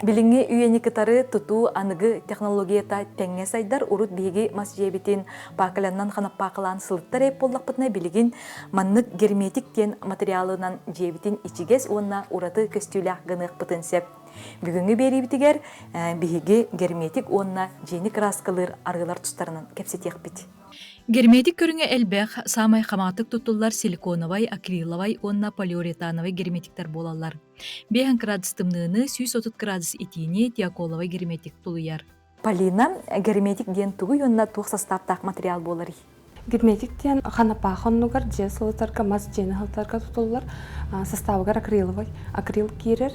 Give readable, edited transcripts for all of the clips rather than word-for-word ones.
Билиҥҥи үйэни кытары тутуу аныгы технологията тэҥҥэ сайдар. Урут биһиги мас дьиэбитин паакаляннан ханаппаакалаан сылыттар эбит буоллахпытына, билигин маннык герметик диэн материалынан дьиэбитин ичигэс уонна ураты көстүүлээх гыныахпытын сөп. Бүгүҥҥү биэриибитигэр биһиги герметик уонна дьиэни кырааскалыыр арыылар тустарынан кэпсэтиэхпит. Герметик көрүҥэ элбэх, саамай хамаҕатык туттуллар силиконовай, акриловай уонна полиуретановай герметиктэр буолаллар. 5 градус тымныыны, 130 градус итиини тиоколовай герметик тулуйар. Полина, герметик диэн тугуй уонна туох састааптаах материал буоларый? Герметик диэн ханапаах оннугар дьиэ сылытарга, мас дьиэни сылытарга тутуллар. Составыгар акриловый акрил киирэр.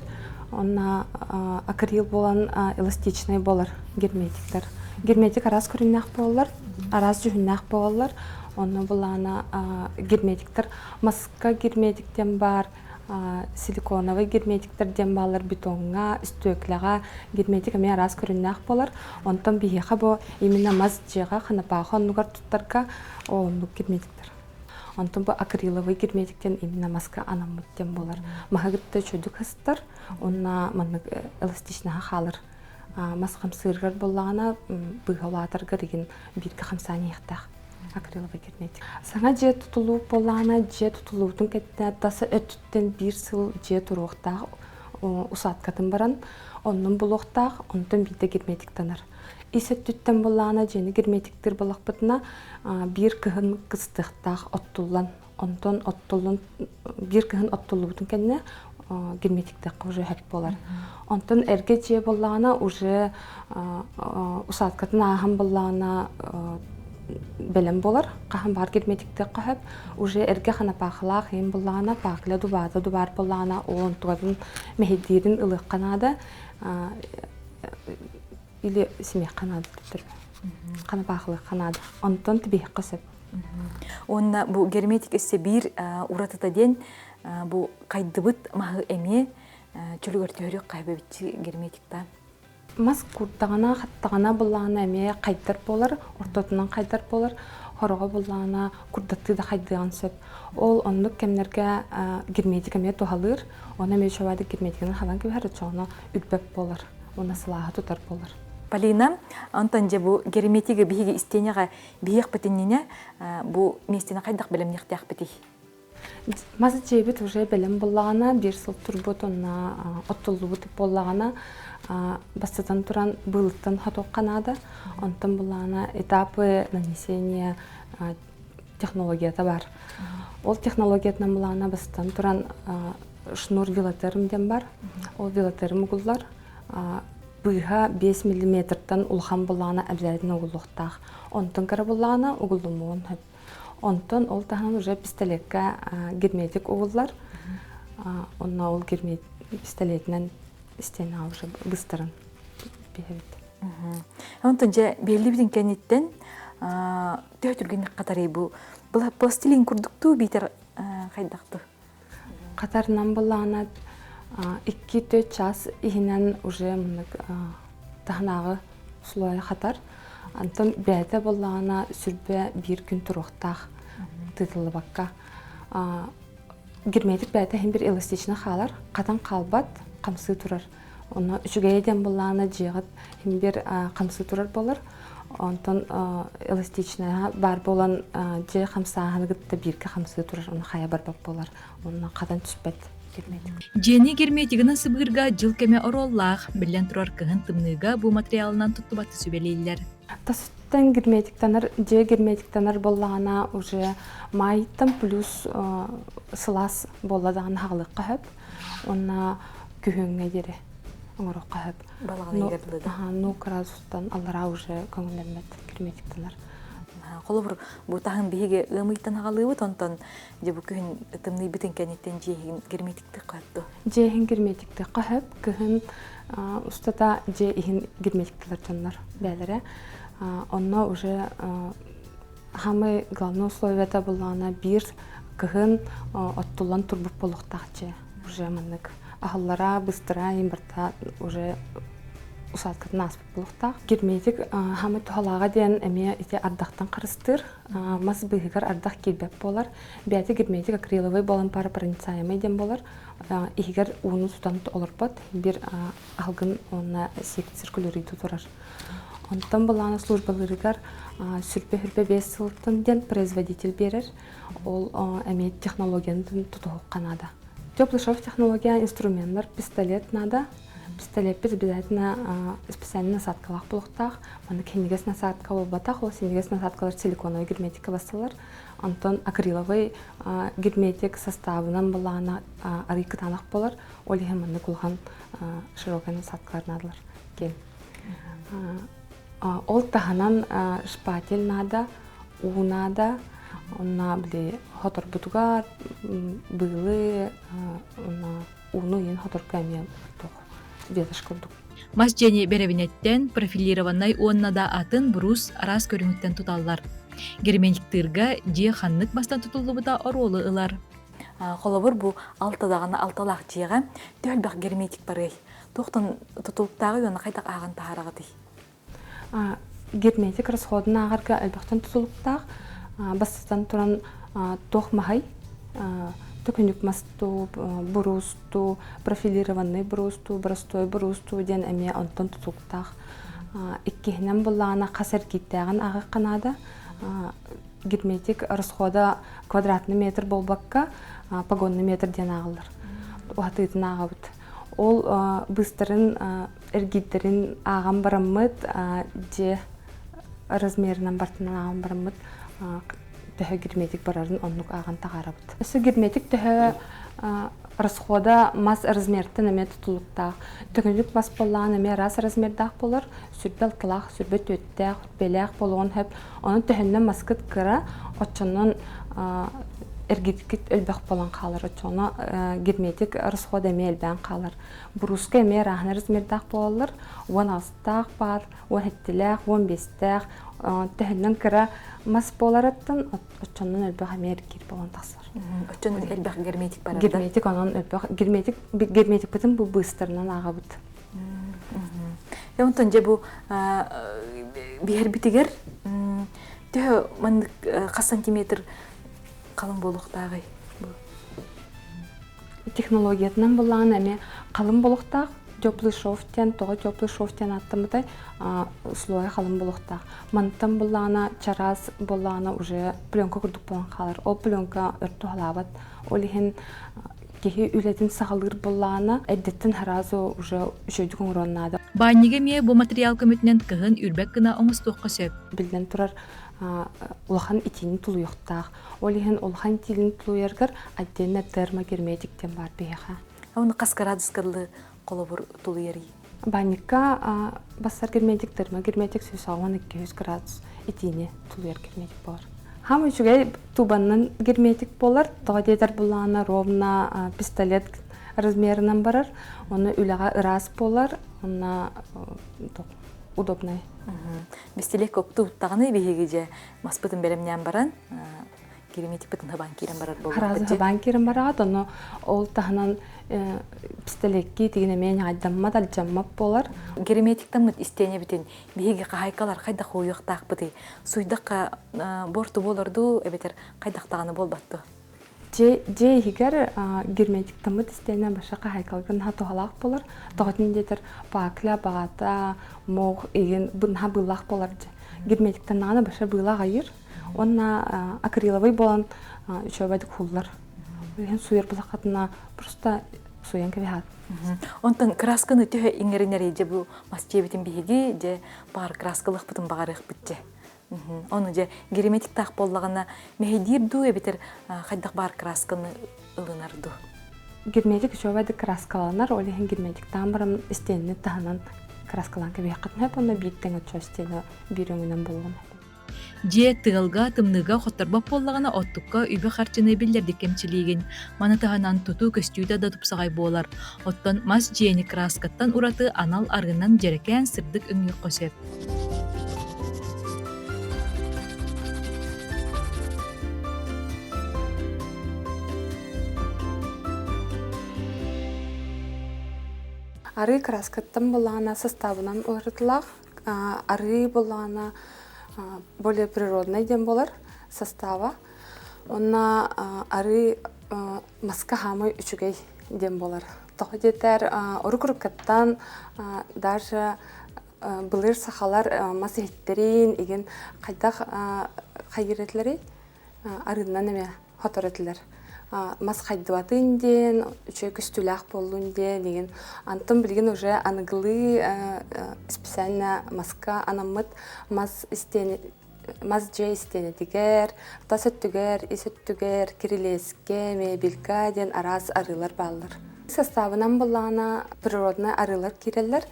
Онно акрил буолан эластичный буолар герметиктэр. Герметик араас көрүҥнээх буолаллар, араас дьүһүннээх буолаллар. Онно булаана герметиктэр маска герметик диэн баар, силиконовай герметиктэр диэн бааллар бетоҥҥа, өстүөкүлэҕэ герметик эмиэ араас көрүҥнээх буолар. Онтон биһиэхэ бу именно мас дьиэҕэ ханапааха оннугар туттарга оннук герметиктэр. Онтон бу акриловый герметик диэн именно маска анаммыт диэн буолар. Маһы кытта үчүгдүк сыстар уонна маннык эластичнаһа хаалар. Мас хамсыырыгар буоллаҕына быыһа улаатаргар игин бииргэ хамсаан иһиэхтээх. Акриловый герметик. Саҥа дьиэ тутулуу буоллаҕына, дьиэ тутуллубутун кэннэ тас өттүттэн биир сыл дьиэ туруохтаах усадкатын баран, оннун булуохтаах, онтон биирдэ герметиктанар. Ис өттүттэн буоллаҕына, дьиэни герметиктиир буоллахпытына, биир кыһын кыстыахтаах оттуллан, онтон оттуллан биир кыһын оттуллубутун кэннэ герметиктээххэ уже сөп буолар. Онтон эргэ дьиэ буоллаҕына уже усадкатын ааһан буоллаҕына бэлэм буолар. Хаһан баар герметиктээххэ сөп. Уже эргэ ханапаахылаах иһин буоллаҕына паакля дубаата дубаар буоллаҕына ол онтугатын мэһэйдиирин ылыахха наада. Или симиэххэ наада төттөрү. Ханапаахылыахха наада. Онтон тибиэххэ сөп. Уонна бу герметик өссө биир уратыта диэн бу хайдыбыт маһы эмиэ чөлүгэр түһөрүөх хайбабитчи герметиктаан. Мас курдаҕына, хаттаҕына буллаҕына эмиэ хайдар буолар, ортотунан хайдар буолар, хороҕо буллаҕына курдаттыы да хайдыаҕын сөп. Ол оннук кэмнэргэ герметик эмиэ туһалыыр, оны эмиэ үчүгэйдик герметигынан хабан кэбиһэр, оччоҕуна үрбэт буолар уонна сылааһы тутар буолар. Полина, онтон дьэ бу герметиги биһиги истиэнэҕэ биһиэхпит иннинэ бу миэстэни хайдах бэлэмниэхтээхпитий? Мас дьиэбит уже бэлэм буоллаҕына, биир сыл турбут уонна оттуллубут буоллаҕына, бастатан туран быылыттан хотуохха наада. Онтон буоллаҕына этапы нанесения технологията бар. Ол технологиятынан булаана бастатан туран шнур велотерм диэн бар. Ол велотерм угуллар. Быыһа 5 миллиметртан улахан буллаҕына обязательно угуллуохтаах. Онтон кыра буллаҕына угуллумуон сөп. Онтон ол таһынан уже пистолетка герметик угуллар. Онно ол герметик пистолетинэн стена уже быстаран биһэбит. Онтон дьэ биэллибитин кэнниттэн төһө түргэнник хатарый бу пластилин курдуктуу биитэр хайдахтуу? Хатарынан буллаҕына 2-4 час иһинэн уже маннык таһынааҕы слойа хатар. Онтон бэйэтэ буоллаҕына сүрбэ биир күн туруохтаах тыытыллыбакка. Герметик бэйэтэ иһин бир эластично хаалар, хатан хаалбат, хамсыы турар. Онно үчүгэйэ диэн буоллаҕына дьиэҕит иһин бир хамсыы турар буолар. Онтон эластичная баар буолан дьиэ хамсааһыны кытта бииргэ хамсыы турар, ону хайа барбат буолар. Онно хатан түспэт герметик. Дьиэни герметигынан сыбыырга дьыл кэмэ оруоллаах, биллэн турар кыһын тымныыга бу материалынан туттубаты сүбэлииллэр. Тас өттүттэн герметиктанар, дьиэ герметиктанар буоллаҕына уже майтан плюс сылаас буолла даҕаны хаҕылыахха сөп. Уонна күһүҥҥэ диэри оҥоруохха сөп. Ну, градустан аллараа уже көҥүллэммэт герметиктанар. Холобур, бу таһын биһиги ыам ыйтан аҕалыыбыт, онтон дьэ бу күһүн тымныйбытын кэнниттэн дьиэһин герметиктыахха сөп дуо? Дьиэһин герметиктыахха сөп. Кыһын устата дьиэ иһин герметиктылар дьоннор бээлэрэ. Онно уже самый главный условията буллаҕына биир кыһын оттуллан турбут буолуохтаах дьиэ. Уже маннык аһыллара, быстара, барыта уже усадкатын ааспыт буолуохтаах. Герметик хаамай туһалааҕа диэн эмиэ ити ардахтан харыстыыр. Мас быыһыгар ардах киирбэт буолар. Бэйэтэ герметик акриловый буолан парапроницаемый диэн буолар. Иһигэр ууну тутан олорбот. Биир алгын уонна сиик циркулируйду турар. Онтон былаана службалыырыгар сүрбэ-сүрбэ биэс сылтан диэн производитель биэрэр. Ол эмиэ технологияны тутуһуохха наада. Теплый шов технология инструменнар, пистолет надо. Пистолеппит обязательно специальный насадкалаах буолуохтаах. Манна кинигэс насадка буолбатах, ол синигээс насадкалар силиконовый герметикка бассалар. Онтон акриловый герметик составынан былаана арый кытаанах буолар. Ол иһин маннык улахан широкай насадкалар наадалар киэн. Ол таһынан шпатель наада, уу наада, онно били хоторбутугар быылы уонна ууну иһин хоторго эмиэ туох ветошь курдук. Мас дьиэни бэрэбинэттэн, профилированнай уонна да атын брус араас көрүҥүттэн туталлар. Герметиктыырга дьиэ ханнык мастан тутуллубута оруолу ылар. Холобур, бу алтадаҕына алталаах дьиэҕэ төһө элбэх герметик барыай? Туохтан тутулуктааҕый уонна хайдах ааҕан таһаараҕытый? Герметик расходун ааҕарга элбэхтэн тутулуктаах. Бастатан туран туох маһай, төкүнүк мастуу, буруустуу, профилированный буруустуу, боростуой буруустуу диэн эмиэ онтон тутулуктаах. Иккиһинэн буллаҕына хас эргиирдээҕин ааҕыахха наада. Герметик расхода квадратный метр буолбакка, погонный метр диэн ааҕыллар. Уһатыытын ааҕабыт. Ол быыстарын эргиирдэрин ааҕан бараммыт, дьиэ размерынан бартынан ааҕан бараммыт төһө герметик барарын оннук ааҕан таҕарабыт. Өссө герметик төһө расхода мас размертан эмиэ тутулуктаах. Төкүнүк мас буоллаҕына эмиэ араас размердаах буолар. Сүрбэ алталаах, сүрбэ түөттээх, үрбэлээх буолуон сөп. Онон төһөннөн маскыт кыра, оччонон эргиткит элбэх буолан хаалар. Оччоҕуна герметик расхода эмиэ элбээн хаалар. Буруска эмиэ арааһына размердаах буолаллар. Уон алтаах баар, уон сэттэлээх, уон биэстээх. Төһөннөн кыра мас буоларыттан оччонон элбэх эмиэ эргиир буолан тахсар. Оччонон элбэх герметик барар Герметик онон элбэх герметик герметикпытын бу быыстарынан ааҕабыт. Онтон дьэ бу биһэрбитигэр төһө маннык хас сантиметр халыҥ буолуохтааҕый? Технологиятынан буллаҕына эмиэ халыҥ буолуохтаах. Теплый шов диэн тоҕо теплый шов диэн ааттаммытай слоя халыҥ буолуохтаах. Мантан буллаҕына чараас буоллаҕына уже пленка курдук буолан хаалар. Ол пленка өр туһалаабат. Ол иһин киһи үлэтин саҕалыыр буоллаҕына эрдэттэн сразу уже үчүгэйдик оҥоруон наада. Баанньыга эмиэ бу материал көмөтүнэн кыһын үрбэт гына оҥостуохха сөп. Биллэн турар, улахан итиини тулуйуохтаах. Ол иһин улахан итиини тулуйаргар отдельно термогерметик диэн баар биһиэхэ. Оны хас градуска дылы холобур тулуйарый? Баанньыкка бассар герметик, термогерметик 182 градус итиини тулуйар герметик буолар. Хам үчүгэй тубаннан герметик буолар. Тоҕо диэтэр буллаҕына ровно пистолет размерынан барар. Оны үлэҕэ ыраас буолар, онно удобный. Бистилек оптубуттаҕына биһиги дьэ маспытын бэлэмнээн баран герметикпытын хабаан киирэн барар буолбут. Хабаан киирэн бараҕыт, ону ол таһынан пистолетки тигин эмиэ ньаайдаммат, алдьаммат буолар. Герметиктаммыт истиэнэбитин биһиги хаһайкалар хайдах уйуохтаахпытый? Суйдахха борту буолар дуу, эбэтэр хайдах даҕаны буолбат дуо? Дьиэ иһигэр герметиктаммыт истиэнэ баша хаһайкаларга наһаа туһалаах буолар. Тоҕотун диэтэр пакля, баҕата, мох игин наһаа быыллаах буолар дьэ. Герметиктаннаҕына баша быыла аҕайыр. Уонна акриловый буолан үчүгэйдик хуллар. Иһин суйар булаххатына просто суйан кэбиһаат. Онтон красканы төһө иҥэринэрий дьэ бу мас дьиэбитин биһиги дьэ баҕар краскалыахпытын баҕарыахпыт дьэ. Ону дьэ герметиктаах буоллаҕына мэһэйдиир дуу эбэтэр хайдах баар красканы ылынар дуу? Герметик үчүгэйдик краскаланар, ол иһин герметиктаан баран истиэнни таһынан краскалаан кэбиһэххитин сөп уонна биир тэҥ оччо истиэнэ биир өҥүнэн буолуон Дьиэ тыалга, тымныыга хотторбот буоллаҕына оттукка үбү-харчыны биллэрдик кэмчилиигин. Маны таһынан тутуу көстүүтэ да тупсаҕай буолар. Оттон мас дьиэни кырааскаттан ураты анал арыынан дьэрэкээн сырдык өҥнүөххэ сөп. Арыы краскаттан буллаҕына составынан уларытылаах, арыы буллаҕына более природный диэн буолар состава. Онно арыы маска хаамай үчүгэй диэн буолар. Тоҕо диэтэр уруккуттан даже былыр сахалар мас иһиттэрин игин хайдах хайыыр этилэрий арыыннан эмиэ хотор этилэр. Мас хайдыбатын диэн, үчүгэй көстүүлээх буоллун диэн игин. Антон билигин уже аныгылыы специально маска анаммыт мас истиэни мас дьиэ истиэнэтигэр, тас өттүгэр, ис өттүгэр, кирилиэскэ, мебелька диэн араас арыылар бааллар. Составынан буллаҕына природный арыылар киирэллэр.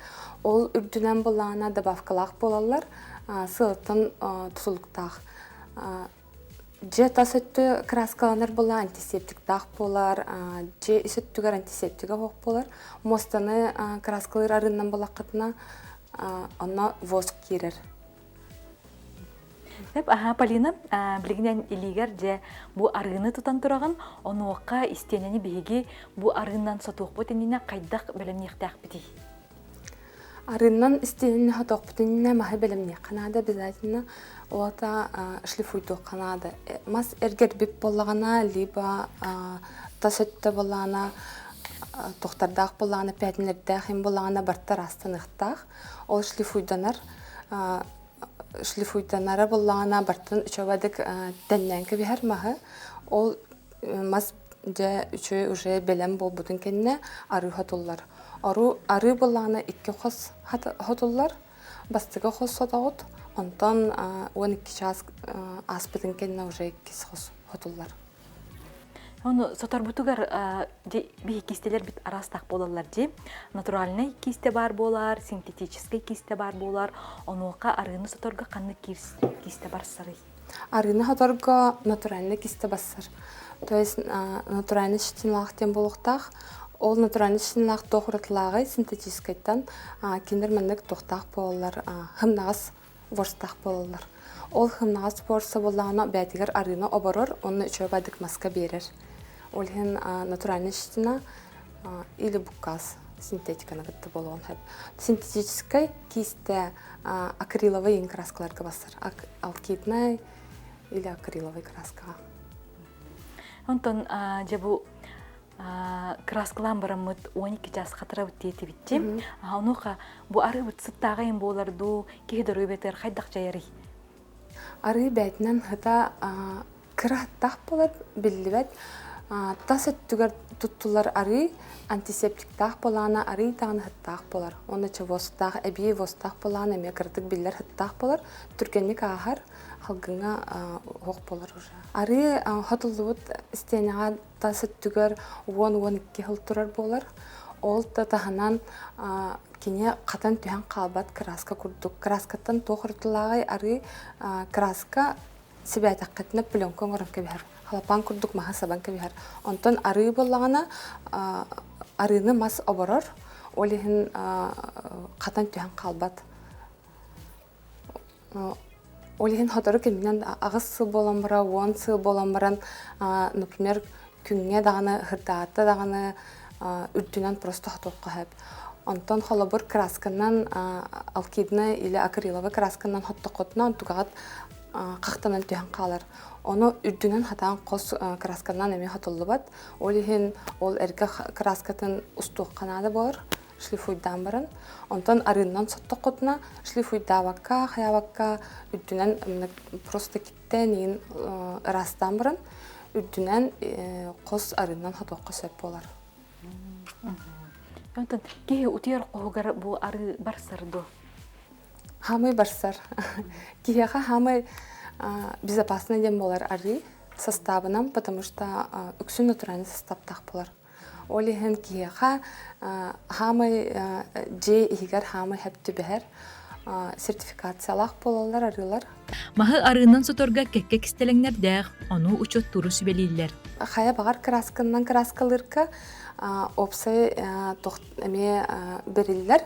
Ол үрдүнэн буллаҕына добавкалаах буолаллар, сыалтан тутулуктаах. Дьиэ тас өттө краскаланар буолла антисептиктаах буолар, дьиэ ис өттүгэр антисептига суох буолар. Муостаны краскалыыр арыыннан буллаххытына, онно воск киирэр. Сөп, аха, Полина, билигинэн илиигэр дьэ бу арыыны тутан тураҕын, онуоха истиэнэни биһиги бу арыыннан сотуохпут иннинэ хайдах бэлэмниэхтээхпитий? Арыыннан истиэнэни сотуохпут иннинэ маһы бэлэмниэххэ наада обязательно. Уота шлифуйдуохха наада. Мас эргэрбит буоллаҕына, либо тас өттө буоллаҕына, тохтардаах буоллаҕына, пятнэлэрдээх им буоллаҕына барыта ыраастаныахтаах. Ол шлифуйданар шлифуйданара буоллаҕына бартын үчүгэйдик тэннээн кэбиһэр маһы. Ол мас дьэ үчүгэй уже бэлэм буолбутун кэннэ арыы хотуллар. Арыы, арыы буоллаҕына икки хос хотуллар. Бастакы хос сотоҕут, онтон 12 чаас ааспытын кэннэ уже иккис хос хотуллар. Ону соторбутугар биһи киистэлэрбит араастаах буолаллар дии. Натуральнай киистэ баар буолар, синтетическэй киистэ баар буолар. Онуоха арыыны соторго ханнык киистэ барсарый? Арыыны соторго натуральный киистэ барсар. То есть натуральный щетиналаах диэн буолуохтаах. Ол натуральный щетиналаах туох уратылааҕый синтетическайтан кинилэр маннык туохтаах буолаллар хымнаҕас ворстаах буолаллар. Ол хымнаҕас ворса буоллаҕына бэйэтигэр арыыны оборор уонна үчүгэй бадык маска биэрэр. Ол иһин натуральная щетина или буккаас синтетиканы кытта буолуон сөп. Синтетическай киистэ акриловый иҥ краскаларга бассар. Алкидная или акриловый краскаҕа. Онтон дьэ бу краскалаан бараммыт 12 час хатырабыт диэтибитчи. Онуоха бу арыыбыт сыттааҕайын буолар дуу, киһи доруобуйатыгар хайдах дьайарый? Арыы бээтинэн хата кыра аттаах буолар биллибэт. Тас өттүгэр туттулар арыы антисептиктаах буолаана арыы даҕаны сыттаах буолар. Уонна чевостаах, эбии востаах буолаана эмиэ кыратык биллэр сыттаах буолар. Түргэнник ааһар, халгыҥҥа оһох буолар уже. Арыы хотуллубут истиэнэҕэ тас өттүгэр 10-12 сыл турар буолар. Ол да таһынан кини хатан түһэн хаалбат краска курдук. Краскаттан туох уратылааҕый арыы краска сибээтэххитинэ пленка оҥорон кэбиһэр. Халапаан курдук маһы сабан кэбиһэр. Онтон арыы буоллаҕына арыыны мас оборор, ол иһин хатан түһэн хаалбат. Ол иһин сотору кэминэн аҕыс сыл буолан баран, 10 сыл буолан баран, например, күҥҥэ даҕаны, һырдаата даҕаны үрдүнэн просто хотуохха сөп. Онтон холобур красканан алкидная или акриловый красканан хоттоххутуна онтугаҕыт хахтанан түһэн хаалар. Ону үрдүнэн хатаан хос красканан эмиэ хотуллубат. Ол иһин ол эргэ краскатын устуохха наада буолар шлифуйдаан баран, онтон арыыннан соттоххутуна шлифуйдаабакка, хайаабакка үрдүнэн просто киттээн иин ыраастаан баран үрдүнэн хос арыыннан хотуохха сөп буолар. Онтон киһи утуйар хоһугар бу арыы барсар дуо? Хаамай барсар. Киһиэхэ хаамай безопасный диэн буолар арыы составынан, потому что үксүн натуральный составтаах буолар. Ол иһин киһиэхэ хаамай дьиэ иһигэр хаамай сөп түбэһэр сертификациялаах буолаллар арыылар. Маһы арыынан соторго кэккэ кистэлэҥнэрдээх, ону учуоттууру сүбэлииллэр. Хайа баҕар кыраасканан кырааскалыырга уопсай эмиэ бэриллэр.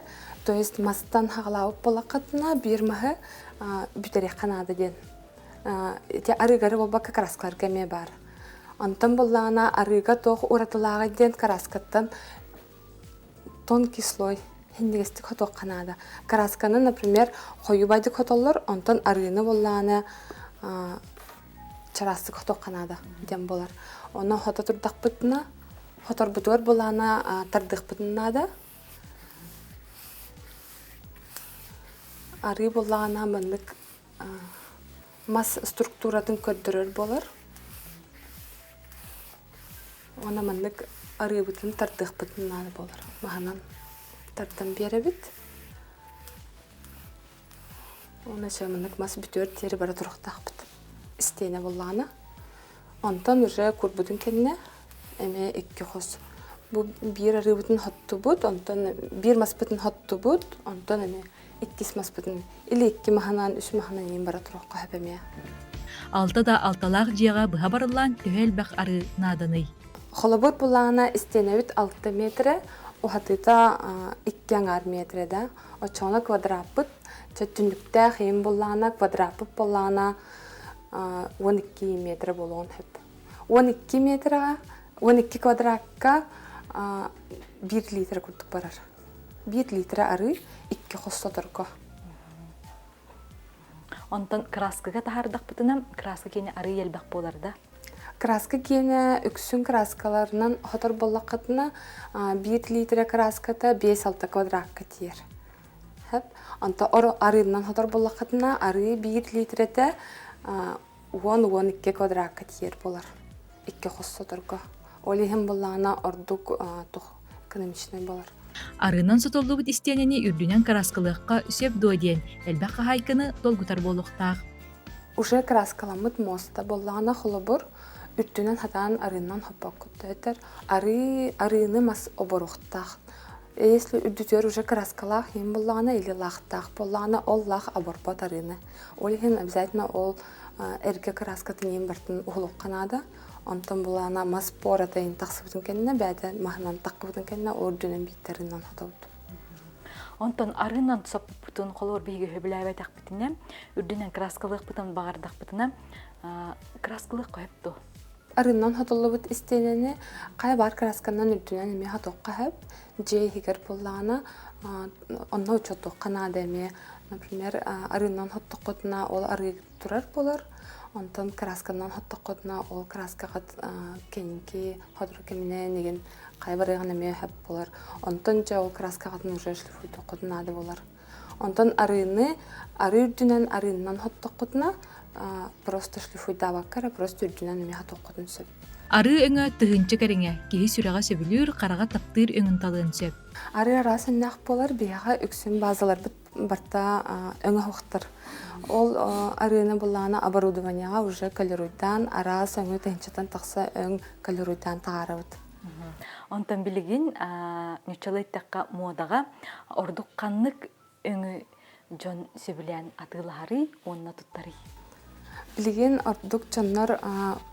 То есть мастан хаҕалаабыт буоллаххытына биир маһы бүтэриэххэ наада диэн. Ити арыыгары буолбакка краскаларга эмиэ баар. Онтон буллаҕына арыыга туох уратылааҕый диэн краскаттан Тонкий слой хиннигэстик хотуохха наада. Красканы, например, хойубайдык хотоллор, онтон арыыны буоллаҕына чараастык хотуохха наада диэн буолар. Онон хото турдахпытына, хоторбутугар буоллаҕына тардыахпытын наада. Арыы буоллаҕына маннык мас структуратын көрдөрөр буолар. Уонна маннык арыыбытын тардыахпытын наада буолар. Маһынан тардан биэрэбит. Уонна чэ маннык мас бүтүөр диэри бара туруохтаахпыт. Истиэнэ буоллаҕына. Онтон уже курбутун кэннэ эмиэ икки хос. Бу биир арыыбытын хоттубут, онтон биир маспытын хоттубут, онтон эмиэ иккис маспытын или икки маһынан, үс маһынан иин бара туруохха сөп эмиэ. Алта да алталаах дьиэҕэ быһа барыллаан төһө элбэх арыы нааданый? Холобур буллаҕына истиэнэбит 6 метрэ, уһатыыта 2 аҥаар метрэ да. Оччоҕуна квадраппыт, чэ түннүктээх иин буллаҕына квадраппыт буоллаҕына 12 метрэ буолуон сөп. 12 метрэҕэ, 12 квадракка 1 литр курдук барар. 1 литра арыы, 2 хос соторго. Онтон краскага таһаардахпытына, краска киэнэ арыы элбэх буолар да? Краска киэнэ үксүн краскаларынан хотор буоллаххытына, 1 литра краската 5-6 квадратка тиийэр. Хөп. Онто арыыннан хотор буоллаххытына, арыы 1 литрэтэ 10-12 квадратка тиийэр буолар. Икки хос соторго. Ол иһин буоллаҕына ордук тух экономичнай буолар. Арыынан сотуллубут истиэнэни үрдүнэн кырааскалыахха сөп дуо диэн элбэх хаһаайканы долгутар буолуохтаах. Уже кырааскаламмыт муоста буоллаҕына холобур, үрдүнэн хатаан арыынан хоппоккут этэр. Арыы, арыыны мас оборуохтаах. Если үрдүтүгэр уже кырааскалаах иһин буоллаҕына или лаахтаах буоллаҕына, ол лаах оборбот арыыны. Ол иһин обязательно ол эргэ кырааскатын иһин бартын уһулуохха наада. Онтон булаана мас пората иһин тахсыбытын кэннэ, бэйэтэ маһынан таххыбытын кэннэ үрдүнэн бииттэринэн хотобут. Онтон арыынан соппутун холобур биһиги сөбүлээбэтэхпитинэ, үрдүнэн краскалыахпытын баҕардахпытына, краскалыах сөп дуо? Арыынан хотуллубут истиэнэни хайа баар красканан үрдүнэн эмиэ хотуохха сөп. Дьиэ иһигэр буоллаҕына, онно учуоттуохха наада эмиэ. Например, арыынан хоттоххутуна ол арыы турар буолар. Онтон красканан хоттоххутуна ол краскаҕыт кэнники сотору кэминэн игин хайа барыаҕын эмиэ сөп буолар. Онтон дьэ ол краскаҕытын уже шлифуйдуоххутун наада буолар. Онтон арыыны арыы үрдүнэн арыыннан хоттоххутуна просто шлифуйдаабакка эрэ просто үрдүнэн эмиэ хотуоххутун сөп. Арыы өҥө тыһыынча кэриҥэ, киһи сүрэҕэ сөбүлүүр, хараҕа таптыыр өҥүн талыан сөп. Арыы араас өҥнөөх буолар, биһиэхэ үксүн базаларбыт барта өҥө оһохтор. Ол арыыны буллаҕына оборудованиеҕа уже колеруйдаан араас өҥү тыһыынчаттан тахса өҥ колеруйдаан таһаарабыт. Онтон билигин ньуччалыы эттэххэ муодаҕа ордук ханнык өҥү дьон сөбүлээн атыылаһарый уонна туттарый? Билигин ордук дьоннор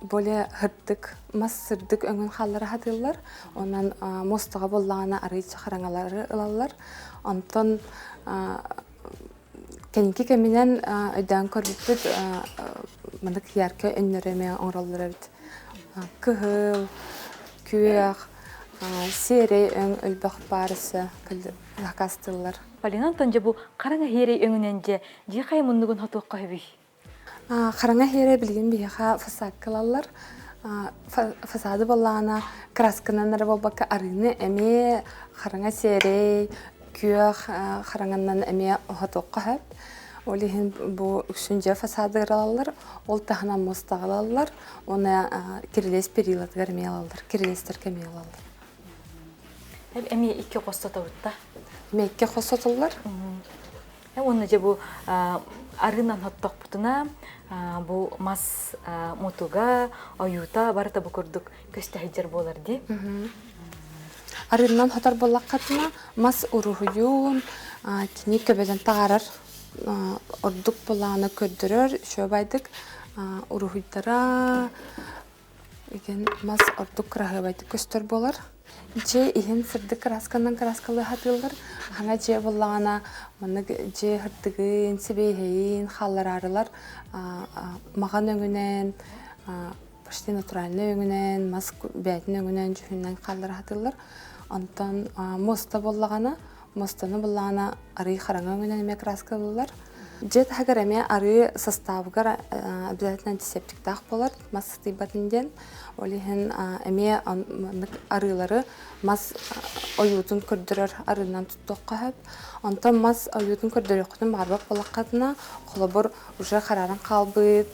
более сырдык, мас сырдык өҥүн хааллара сатыыллар. Онон муостаҕа буоллаҕына арыый хараҥалары ылаллар. Онтон кэнники кэминэн өйдөөн көрбүппүт маннык яркай өҥнөрү эмиэ оҥороллор эбит. Кыһыл, күөх, сиэрэй өҥ өлбөх баарысы лакастыыллар. Полина Антон дьэ бу хараҥа иһиэрэй өҥүнэн дьэ дьиэ хайа муннугун хотуохха сөбүй? Хараҥа иһиэрэ билигин биһиэхэ фасадка ылаллар. Фасады буоллаҕына красканан эрэ буолбакка арыыны эмиэ хараҥа сиэрэй, күөх хараҥанан эмиэ оһотуохха сөп. Ол иһин бу үксүн дьиэ фасадыгар ылаллар, ол таһынан муостаҕа ылаллар уонна кирилиэс перилатыгар эмиэ ылаллар, кирилиэстэргэ эмиэ ылаллар. Эмиэ икки хос сотобутта. Эмиэ икки хос сотуллар. Уонна дьэ бу арыынан хоттохпутуна бу мас мутуга, ойуута барыта бу курдук көстө сылдьар буолар дии. Арыынан хотор буоллаххытына мас уруһуйун кини көбөтөн таҕарар ордук былаана көрдөрөр үчүгэйдик уруһуйдара Итин мас ордук кыраһыабайдык көстөр буолар. Дьиэ иһин сырдык кыраасканан кырааскалыы сатыыллар. Хаҥа дьиэ буоллаҕына маннык дьиэ сырдыгын, сибиэһэйин хааллараарылар маҕан өҥүнэн, почти натуральнай өҥүнэн, мас бэйэтин өҥүнэн дьүһүнүнэн хааллара сатыыллар. Онтон муоста буоллаҕына, муостаны буллаҕына арыы хараҥа өҥүнэн эмиэ краскалыыллар. Дьиэ таһыгар эмиэ арыы састаабыгар обязательно антисептиктаах буолар, мас сытыйбатын диэн. Ол иһин эмиэ маннык арыылары мас ойуутун көрдөрөр арыынан туттуохха сөп. Онтон мас ойуутун көрдөрүөххүтүн баҕарбат буоллаххытына, холобур, уже харааран хаалбыт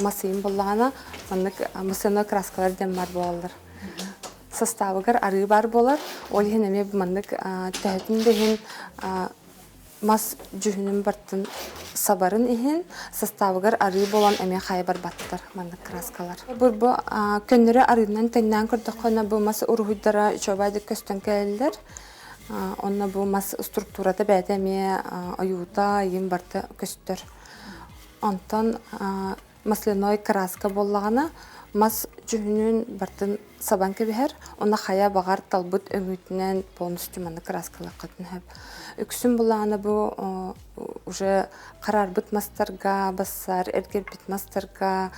мас ыйын буоллаҕына, маннык масляной краскалар диэн баар буолаллар. Составыгар арыы баар буолар. Ол иһин эмиэ маннык төһөтүн да иһин мас дьүһүнүн бартын сабарын иһин составыгар арыы буолан эмиэ хайа барбаттар маннык краскалар. Бу бу көннөрү арыынан тэҥнээн көрдөххө бу мас уруһуйдара үчүгэйдик көстөн кэлэллэр. Онно бу мас структурата бэйэтэ эмиэ ойуута, иин барыта көстөр. Онтон масляной краска буоллаҕына мас дьүһүнүн барытын сабан кэбиһэр уонна хайа баҕар талбыт өҥүтүнэн полностью маннык краскалыаххытын сөп. Үксүн булаана бу уже хараарбыт мастарга бассар, эргэрбит мастарга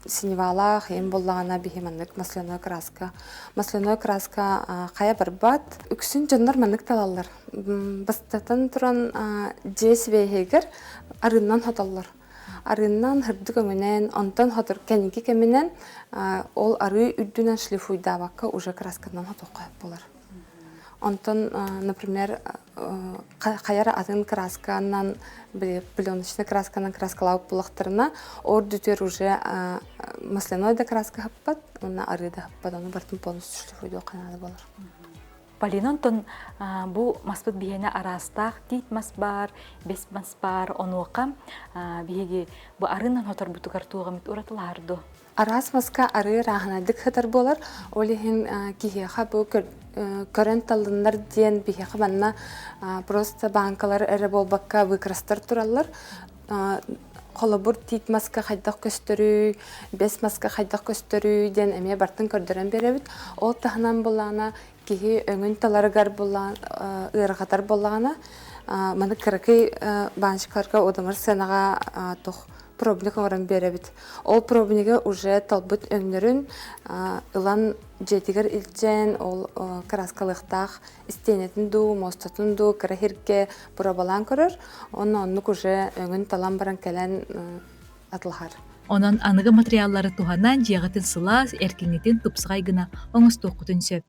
синевалаах иһин буоллаҕына биһи маннык масляной краска. Масляной краска хайа барбат. Үксүн дьоннор маннык талаллар. Бастатан туран дьиэ сибээһигэр арыынан хотоллор. Арыынан һырдык өҥүнэн, онтон хотор кэнники кэминэн ол арыы үрдүнэн шлифуйдаабакка уже красканан хотуохха буолар. Онтон, например, хайар атын красканан, пленочный красканан краскалаабыт буоллахтарына, ордүтүөр уже масляной да краска хаппат, уонна арыы да хаппат, ону барытын полностью шлифуйдуохха наада буолар. Полина, онтон бу маспыт биһиэнэ араастаах тиит мас баар, бэс мас баар, онуоха биһиги бу арыынан хоторбутугар туох эмит уратылаһар дуо? Араас маска арыы ырааһынайдык сытар буолар. Ол иһин киһиэхэ бу көрөн таллыннар диэн биһиэхэ манна просто бааҥкалар эрэ буолбакка выкрастар тураллар. Холобур, тиит маска хайдах көстөрүй, бэс маска хайдах көстөрүй диэн эмиэ бартын көрдөрөн биэрэбит. Ол таһынан булаана киһи өҥүн таларыгар булаан ыарахатар буоллаҕына, маны кыракый баночкаларга удамыр сыанаҕа туох пробник оҥорон биэрэбит. Ол пробнига уже талбыт өҥнөрүн ылан дьиэтигэр илдьэн, ол краскалыахтаах истиэнэтин дуу, муостатын дуу кыра сиргэ пробалаан көрөр. Онно оннук уже өҥүн талан баран кэлэн атылаһар. Онон аныгы материаллары туһанан дьиэҕитин сылаас, эркиҥҥитин тупсаҕай гына оҥостуоххутун сөп.